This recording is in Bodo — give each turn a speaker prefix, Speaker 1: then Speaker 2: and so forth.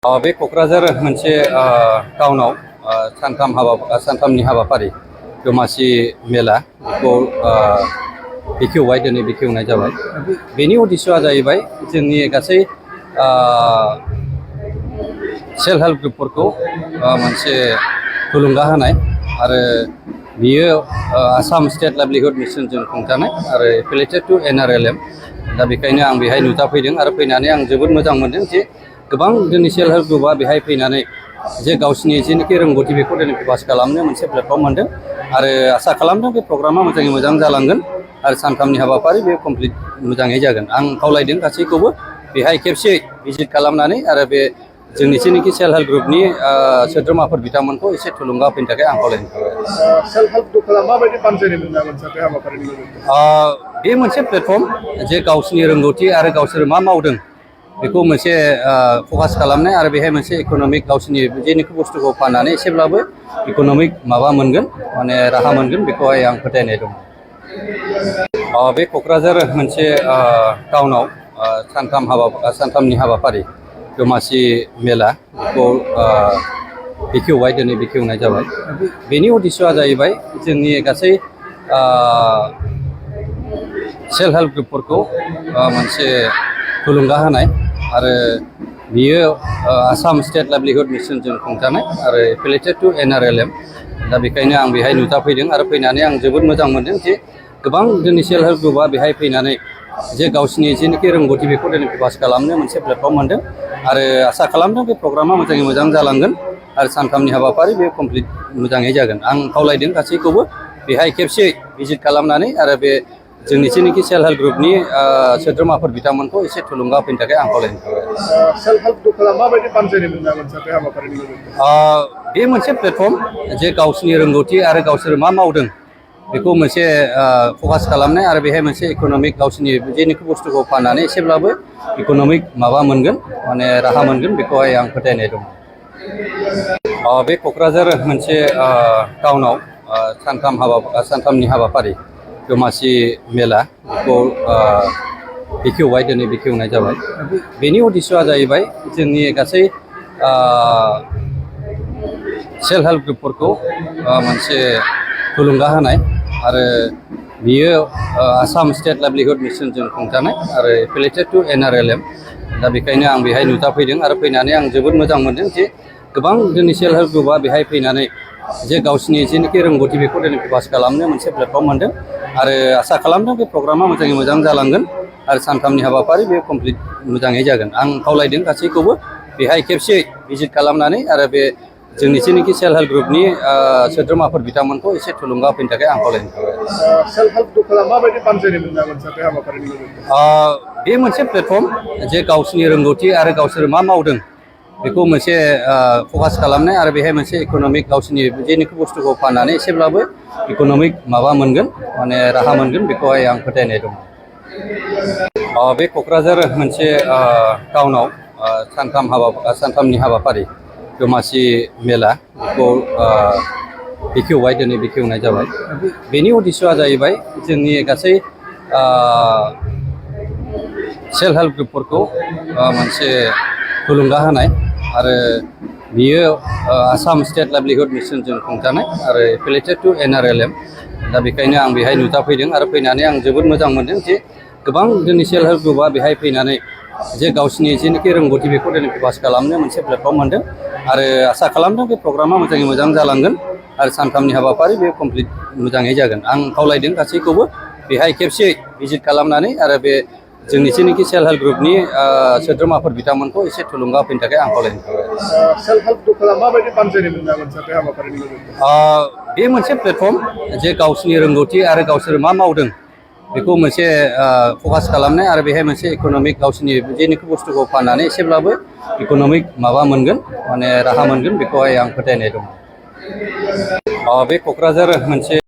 Speaker 1: बे क'क्राझार मोनसे टाउनाव सानथामनि हाबाफारि दमासि मेला बेखौ बेखेवबाय दिनै बेखेवनाय जाबाय। बेनि उद्देश्यआ जाहैबाय जोंनि गासै सेल्फ हेल्प ग्रुपफोरखौ मोनसे थुलुंगा होनाय आरो बियो आसाम स्टेट लाइभलिहुड मिशनजों खुंजानाय आरो एफिलिएटेड टु NRLM। दा बेखायनो आं बेहाय नुजाफैदों आरो फैनानै आं जोबोद मोजां मोनदों जे गोबां जोंनि सेल्फ हेल्प ग्रुपआ बेहाय फैनानै जे गावसिनि जेनोखि रोंगौथि बेखौ दिनै प्रकास खालामनो मोनसे प्लेटफर्म मोनदों आरो आसा खालामदों बे प्रग्रामा मोजाङै मोजां जालांगोन आरो सानथामनि हाबाफारि बे कमप्लिट मोजाङै जागोन। आं खावलायदों गासैखौबो बेहाय खेबसे भिजिट खालामनानै आरो बे जोंनि जेनोखि सेल्फ हेल्प ग्रुपनि सोद्रोमाफोर बिथांमोनखौ एसे थुलुंगा होफैनो थाखाय आं खावलायनाय थाबाय।
Speaker 2: सेल्फ हेल्प ग्रुपफोरा माबायदि बानजायनाय मोनजागोन बे हाबाफारिनि गेजेरजों?
Speaker 1: बे मोनसे प्लेटफर्म जे गावसिनि रोंगौथि आरो गावसोर मा मावदों बेखौ मोनसे फकास खालामनाय आरो बेहाय मोनसे इक'नमिक गावसिनि जेनोखि बुस्थुखौ फाननानै एसेब्लाबो इक'नमिक माबा मोनगोन माने राहा मोनगोन बेखौहाय आं फोथायनाय दं। बे क'क्राझार मोनसे टाउनाव सानथामनि हाबाफारि दमासि मेला बेखौ बेखेवबाय दिनै बेखेवनाय जाबाय। बेनि उद्देश्यआ जाहैबाय जोंनि गासै सेल्फ हेल्प ग्रुपफोरखौ मोनसे थुलुंगा होनाय आरो बियो आसाम स्टेट लाइभलिहुड मिशनजों खुंजानाय आरो एफिलिएटेड टु NRLM। दा बेखायनो आं बेहाय नुजाफैदों आरो फैनानै आं जोबोद मोजां मोनदों जे गोबां जोंनि सेल्फ हेल्प ग्रुपआ बेहाय फैनानै जे गावसिनि जेनोखि रोंगौथि बेखौ दिनै प्रकास खालामनो मोनसे प्लेटफर्म मोनदों आरो आसा खालामदों बे प्रग्रामा मोजाङै मोजां जालांगोन आरो सानथामनि हाबाफारि बे कमप्लिट मोजाङै जागोन। आं खावलायदों गासैखौबो बेहाय खेबसे भिजिट खालामनानै आरो बे जोंनि जेनोखि सेल्फ हेल्प ग्रुपनि सोद्रोमाफोर बिथांमोनखौ एसे थुलुंगा होफैनो थाखाय आं खावलायनाय थाबाय।
Speaker 2: सेल्फ हेल्प ग्रुपफोरा माबायदि बानजायनाय मोनजागोन बे हाबाफारिनि गेजेरजों?
Speaker 1: बे मोनसे प्लेटफर्म जे गावसिनि रोंगौथि आरो गावसोर मा मावदों बेखौ मोनसे फकास खालामनाय आरो बेहाय मोनसे इक'नमिक गावसिनि जेनोखि बुस्थुखौ फाननानै एसेब्लाबो इक'नमिक माबा मोनगोन माने राहा मोनगोन बेखौहाय आं फोथायनाय दं। बे क'क्राझार मोनसे टाउनाव सानथामनि हाबाफारि दमासि मेला बेखौ बेखेवबाय दिनै बेखेवनाय जाबाय। बेनि उद्देश्यआ जाहैबाय जोंनि गासै सेल्फ हेल्प ग्रुपफोरखौ मोनसे थुलुंगा होनाय आरो बियो आसाम स्टेट लाइभलिहुड मिशनजों खुंजानाय आरो एफिलिएटेड टु NRLM। दा बेखायनो आं बेहाय नुजाफैदों आरो फैनानै आं जोबोद मोजां मोनदों जे गोबां जोंनि सेल्फ हेल्प ग्रुपआ बेहाय फैनानै जे गावसिनि जेनोखि रोंगौथि बेखौ दिनै प्रकास खालामनो मोनसे प्लेटफर्म मोनदों आरो आसा खालामदों बे प्रग्रामा मोजाङै मोजां जालांगोन आरो सानथामनि हाबाफारि बे कमप्लिट मोजाङै जागोन। आं खावलायदों गासैखौबो बेहाय खेबसे भिजिट खालामनानै आरो बे जोंनि जेनोखि सेल्फ हेल्प ग्रुपनि सोद्रोमाफोर बिथांमोनखौ एसे थुलुंगा होफैनो थाखाय आं खावलायनाय थाबाय।
Speaker 2: सेल्फ हेल्प ग्रुपफोरा माबायदि बानजायनाय मोनजागोन बे हाबाफारिनि गेजेरजों?
Speaker 1: बे मोनसे प्लेटफर्म जे गावसिनि रोंगौथि आरो गावसोर मा मावदों बेखौ मोनसे फकास खालामनाय आरो बेहाय मोनसे इक'नमिक गावसिनि जेनोखि बुस्थुखौ फाननानै एसेब्लाबो इक'नमिक माबा मोनगोन माने राहा मोनगोन बेखौहाय आं फोथायनाय दं। बे क'क्राझार मोनसे टाउनाव सानथामनि हाबाफारि दमासि मेला बेखौ बेखेवबाय दिनै बेखेवनाय जाबाय। बेनि उद्देश्यआ जाहैबाय जोंनि गासै सेल्फ हेल्प ग्रुपफोरखौ मोनसे थुलुंगा होनाय आरो बियो आसाम स्टेट लाइभलिहुड मिशनजों खुंजानाय आरो एफिलिएटेड टु NRLM। दा बेखायनो आं बेहाय नुजाफैदों आरो फैनानै आं जोबोद मोजां मोनदों जे गोबां जोंनि सेल्फ हेल्प ग्रुपआ बेहाय फैनानै जे गावसिनि जेनोखि रोंगौथि बेखौ दिनै प्रकास खालामनो मोनसे प्लेटफर्म मोनदों आरो आसा खालामदों बे प्रग्रामा मोजाङै मोजां जालांगोन आरो सानथामनि हाबाफारि बे कमप्लिट मोजाङै जागोन। आं खावलायदों गासैखौबो बेहाय खेबसे भिजिट खालामनानै आरो बे जोंनि जेनोखि सेल्फ हेल्प ग्रुपनि सोद्रोमाफोर बिथांमोनखौ एसे थुलुंगा होफैनो थाखाय आं खावलायनाय थाबाय।
Speaker 2: सेल्फ हेल्प ग्रुपफोरा माबायदि बानजायनाय मोनजागोन बे हाबाफारिनि गेजेरजों?
Speaker 1: बे मोनसे प्लेटफर्म जे गावसिनि रोंगौथि आरो गावसोर मा मावदों बेखौ मोनसे फकास खालामनाय आरो बेहाय मोनसे इक'नमिक गावसिनि जेनोखि बुस्थुखौ फाननानै एसेब्लाबो इक'नमिक माबा मोनगोन माने राहा मोनगोन बेखौहाय आं फोथायनाय दं। बे क'क्राझार मोनसे